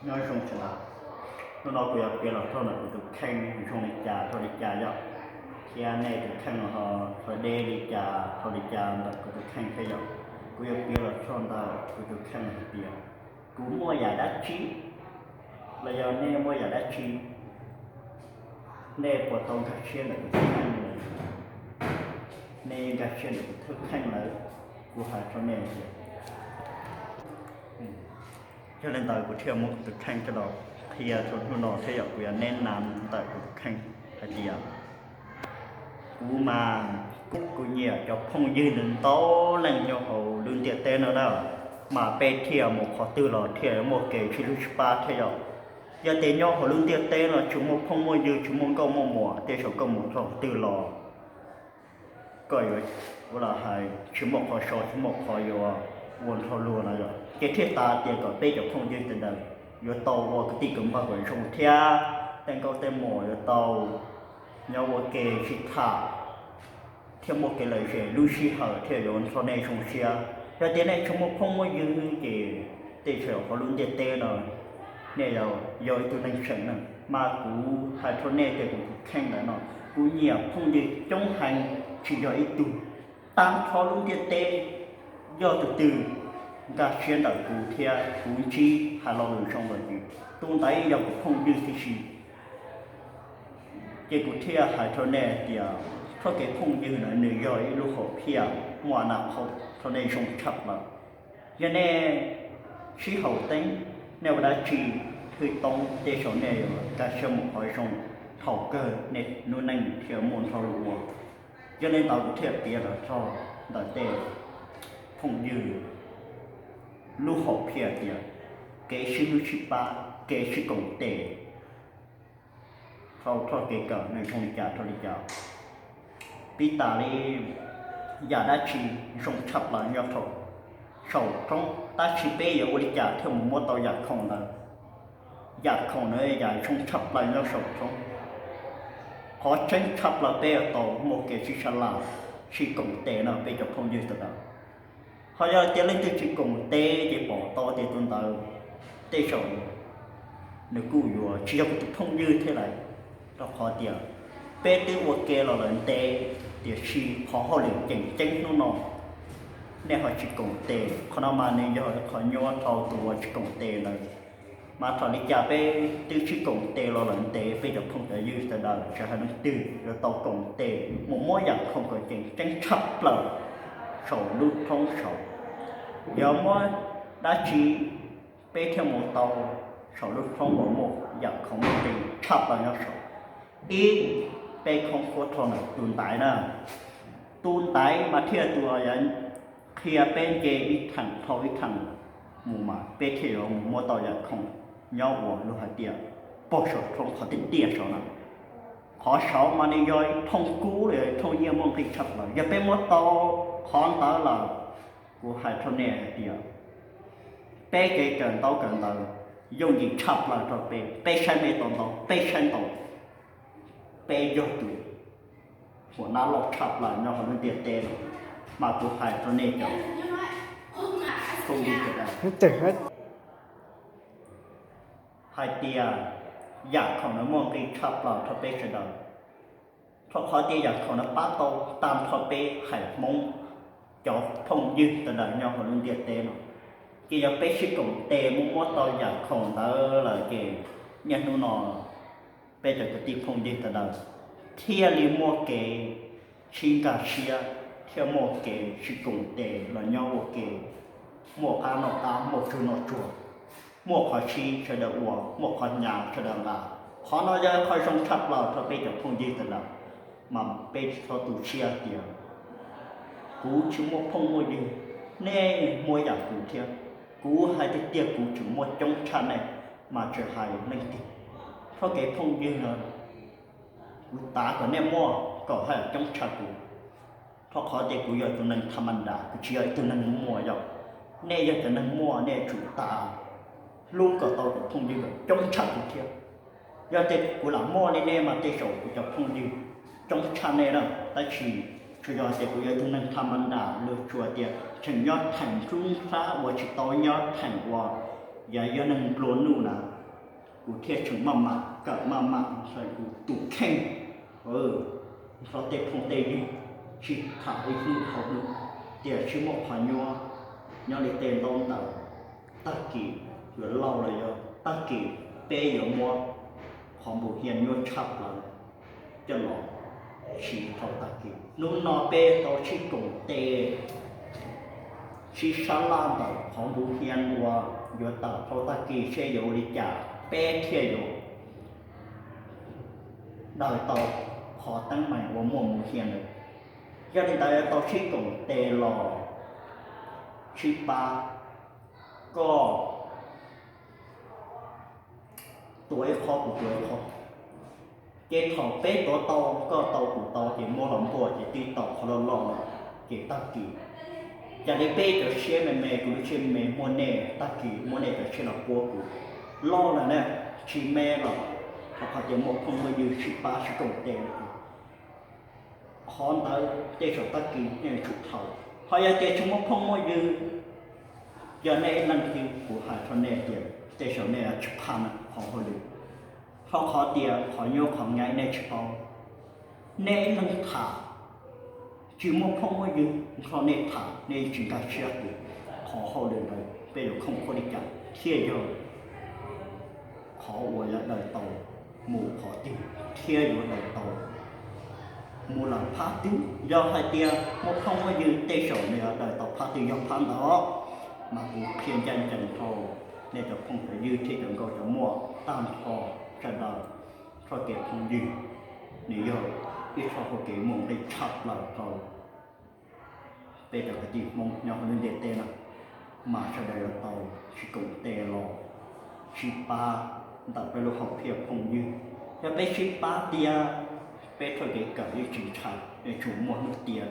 Nyob zoo sawv daws, hnub no kuv yuav piav los txog ntawm kuv tus kheej zoo li cas dhau li cas yom, thiab nej tus kheej ho qhov deb li cas dhau li cas ntawm kuv tus kheej thiab yom. Kuv yuav piav los txog ntawm kuv tus kheej hais tias kuv muaj yam dab tsi, los yog nej muaj yam dab tsi, nej puas tau nkag siab ntawm kuv tus kheej lawm? Nej nkag siab ntawm kuv tus kheej lawm, kuv hais rau nej tias, yog li ntawd kuv thiaj muab kuv tus kheej coj los qhia rau hnub no thiab yom. Kuv yuav neb nas ntawm kuv tus kheej hais tias kuv mas kuv nyiam cov phooj ywg ntau ntau leej nyob hauv lub ntiaj teb no na, mas peb thiaj mus qhov twg los thiaj muaj kev sib hlub sib pab thiab yom. Yog tias nyob hauv lub ntiaj teb no tsis muaj phooj muaj ywg, tsis muaj nkauj muaj muam, tej zaum koj mus txog qhov twg los koj yuav ua los hais tsis muaj qhov so tsis muaj qhov yuav ua nrho luag no yom. Ces thiaj tas tias kom peb cov phooj ywg sawv daws yuav tau ua kwv tij kwv npawg kom zoo thiab tej nkauj tej muam yuav tau nyob ua ke sib tham thiab muaj kev lom zem lub sij hawm thiaj yuav nrog nej zoo siab. Yog tias nej tsis muaj phooj muaj ywg ces tej zaum hauv lub ntiaj teb no nej yog ib tug neeg tseem neeg. Mas kuv hais rau nej tias kuv tus kheej ntawm no, kuv nyiam phooj ywg coob heev, tsis yog ib tug, tag nrho lub ntiaj teb yog tus twg nkag siab ntawm kuv thiab kuv ntsib hais lo lus zoo los ces tus ntawd yog kuv phooj ywg tib si. Ces kuv thiaj hais rau nej hais tias txoj kev phooj ywg no nws yog ib lub hom phiaj muaj nas qhau rau nej zoo tshaj plaws. Yog nej sib haum teeb, nej ua dab tsi, hwj toob tej zaum nej yuav nkag siab mus qhov zoo, thaum kawg nej lub neej thiaj muaj nrho lus ua. Yog li ntawd kuv thiaj piav los txog ntawm tej phooj ywg lub hom phiaj tias kev sib hlub sib pab, kev sib koom tes, txoj kev kawm nws zoo li cas rau li cas. Pib tas li, yam dab tsi zoo tshaj plaws nyob saum roob, tab sis peb yuav ua li cas thiaj mus muab tau yam khoom ntawd? Yam khoom ntawd yam zoo tshaj plaws nyob saum roob. Qhov tseeb tshaj plaws peb yuav tau muaj kev sib sab laj, sib koom tes no peb cov phooj ywg sawv daws. Ho yog tias leej twg tsis koom tes ces pom tau tias tus ntawd tej zaum nws kuj yuav tsis yog kuv tus phooj ywg thiab lawm. Rau qhov tias peb twb ua ke los lawm ntev, tiam sis qhov hauj lwm tseem ceeb hnub no nej ho tsis koom tes, qhov no mas nws yog qhov nyuaj rau tus uas tsis koom tes ntawd. Mas thaum li cas peb twb sib koom tes los lawm ntev, peb cov phooj cov ywg sawv daws tsis hais leej twg yuav tau koom tes mus muab yam khoom kom tseem ceeb tshaj plaws saum lub roob saud. Yog muab dab tsi peb thiaj mus tau saum lub roob uas muaj yam khoom muaj nqi tshaj plaws nyob saud? Ib, peb khoob khuab rau ntawm tus ntaiv na. Tus ntaiv mas thiaj tus uas yuav qhia peb nce ib theem dhau ib theem mus mas peb thiaj yuav mus muab tau yam khoom nyob uas luag hais tias pog saum roob qhov tiaj tiaj saud na. Qhov saud mas nws yog ib thooj kub los yog ib thooj nyiaj muaj nqi tshaj plaws. Yog peb muab tau qhov ntawd lawm, kuv hais rau nej hais tias peb kev kawm ntaub kawm ntawv yooj yim tshaj plaws rau peb, peb saib nej tau ntau, peb saib ntau, peb yog tus hua nab loj tshaj plaws nyob hauv lub ntiaj teb no. Mas kuv hais rau nej cov phooj ywg sawv daws hais tias yam khoom no muaj nqi tshaj plaws rau peb sawv daws, rau qhov tias yam khoom no pab tau tag nrho peb haiv Hmoob cov phooj ywg sawv daws nyob hauv lub ntiaj teb no. Ces yog peb sib koom tes mus muab tau yam khoom ntawd lawm ces niaj hnub no peb cov kwv tij phooj ywg sawv daws thiaj li muaj kev sib nkag siab, thiaj muaj kev sib koom tes los nyob ua ke, muaj qab noj qab, muaj tsuag noj tsuag, muaj qhov sib sawv daws ua, muaj qhov hnyav sawv daws nqa. Qhov no yog qhov zoo tshaj plaws rau peb cov phooj ywg sawv daws. Mas peb txhob tu siab tias kuv tsis muaj phooj muaj ywg, nej muaj yam kuv thiab. Kuv hais tiag tiag kuv tseem muaj coob tshaj nej, mas tsis hais leej twg. Txoj kev phooj ywg no kuv tav kom nej muaj kom haj yam coob tshaj kuv, rau qhov tias kuv yog tus neeg tha ma da, kuv tsis yog ib tug neeg muaj yom. Nej yog cov neeg muaj, nej tsum tas hlub kom tau cov phooj ywg coob tshaj kuv thiab. Yog tias kuv lam muaj li nej mas tej zaum kuv cov phooj ywg coob tshaj nej na. Tab sis tsuas yog tias kuv yog ib tug neeg tha ma da, luag tsuas tias tseem nyob theem nruab nrab uas tsis tau nyob theem uas yog neeg nplua nuj na. Kuv thiaj tseem maj mam kawm maj mam xav kuv tus kheej, nrog tej phooj tej ywg sib tham ib hnub dhau hnub, tiam sis muaj qhov nyuaj nyob li tej ntaub ntawv, tag kis yuav lauj los yog tag kis peb yuav muab qhov npuv hias nyuaj tshaj plaws coj los siv dhau tag kis. Hnub no peb tau sib koom tes sib sab laj ntawm qhov npuv hias uas yuav tawm dhau tag kis seb yuav ua li cas peb thiaj yuav daws tau qhov teeb meem uas muaj npuv hias ntawd. Yog li ntawd tau sib koom tes los sib pab, koj tuav ib qho kuv tuav ib qho, ces thaum peb tuav tau, koj tau kuv tau ces muab los npuaj ces twb tau qhov loj loj lawm. Ces tag kis cas li peb cov siab me me, kuv lub siab me me, muaj nej tag kis muab nej cov siab los puab kuv loj lawm na. Tsis me los rau qhov tias muaj phooj muaj ywg sib pab sib koom tes, qhov ntawd tej zaum tag kis nej yuav tsum tau. Ho yog tias tsis muaj phooj muaj ywg, yog nej ib leeg xwb kuv hais rau nej tias tej zaum nej yuav tsis phaj qhov hauj lwm, rau qhov tias qhov nyuaj qhov nyaib nej tsis paub. Nej ib leeg tham, tsis muaj phooj muaj ywg nrog nej tham nej tsis nkag siab tias qhov hauj lwm ntawd peb yuav khoom ua li cas thiaj yog qhov uas yuav daws tau mus qhov twg thiab yuav daws tau mus lawm phab twg. Yog hais tias muaj phooj muaj ywg tej zaum nws yuav daws tau phab twg yog phab ntawd. Mas kuv qhia ncaj ncees rau nej cov phooj cov ywg thiab cov nkauj cov muam tag nrho sawv daws, txoj kev phooj ywg nws yog ib txoj hau kev muaj nqis tshaj plaws rau peb cov kwv tij Hmoob nyob hauv lub ntiaj teb no, mas sawv daws yuav tau sib koom tes los sib pab ntawm peb lub hom phiaj phooj ywg. Yog peb sib pab tiag, peb txoj kev kawm yeej tsis ntshai, yeej tsuas muaj hnub tiav,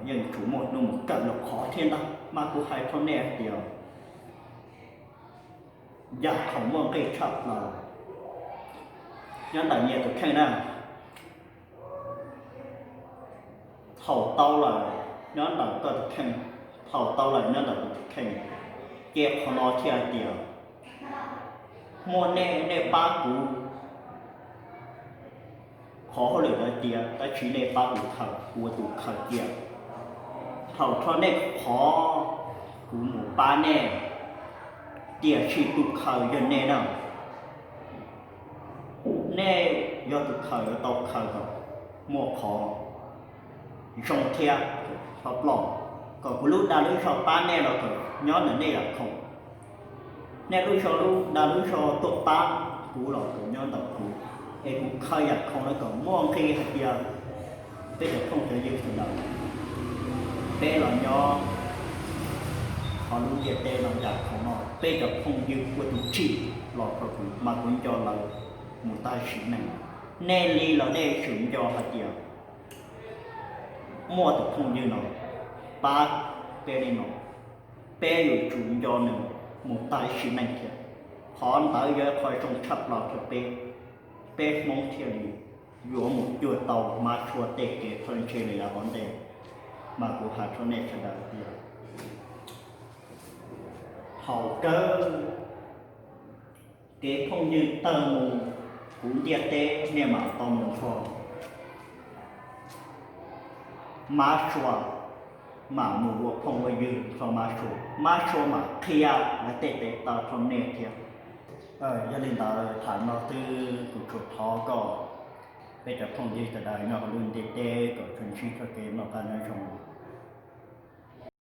yeej tsuas muaj hnub mus kawm los qhov thiab ntag. Mas kuv hais rau nej hais tias yam khoom muaj nqis tshaj plaws nyob ntawm nyias tus kheej na. Thaum tau lawm nyob ntawm koj tus kheej, thaum tau lawm nyob ntawm kuv tus kheej, ces qhov no thiaj hais tias muaj nej, nej pab kuv qhov hauj lwm ntawd tiav, tab sis nej pab kuv khaws, kuv ua tus khaws cia. Thaum rau nej qhov kuv mus pab nej, tiam sis tus khaws yog nej na. Nej yog tus khaws yuav tau khaws kom muaj qhov zoo thiab qhov ploj, kom kuv lub dag lub zog pab nej los kom nyob ntawm nej yam khoom. Nej lub zog lub dag lub zog tuaj pab kuv los kom nyob ntawm kuv, es kuv khaws yam khoom no kom muaj nqis hais tias peb cov phooj cov ywg sawv daws, peb los nyob hauv lub ntiaj teb no yam khoom no peb cov phooj ywg ua tus tsim los rau kuv mas kuv nco lawv mus tag sim neej. Nej li los nej yuav tsum nco hais tias muaj tus phooj ywg no pab peb li no, peb yuav tsum nco nws mus tag sim neej thiab. Qhov ntawd yog ib qho zoo tshaj plaws rau peb, peb Hmoob thiaj li yuav mus cuag tau Mab Suav tej kev txhawj ntse li lawm hov ntej. Mas kuv hais rau nej sawv daws tias haum kawg, kev phooj ywg tawg mus, kuv ntiaj teb nej mam tau mus nrho. Mab Suav mam mus ua phooj ua ywg nrog Mab Suav, Mab Suav mam qhia lawv tej tes taw rau nej thiab. Yog li ntawd tham no xwb, kuv tsuas thov kom peb cov phooj ywg sawv daws nyob hauv lub ntiaj teb kom tsuas ntsib txoj kev noj qab nyob zoo.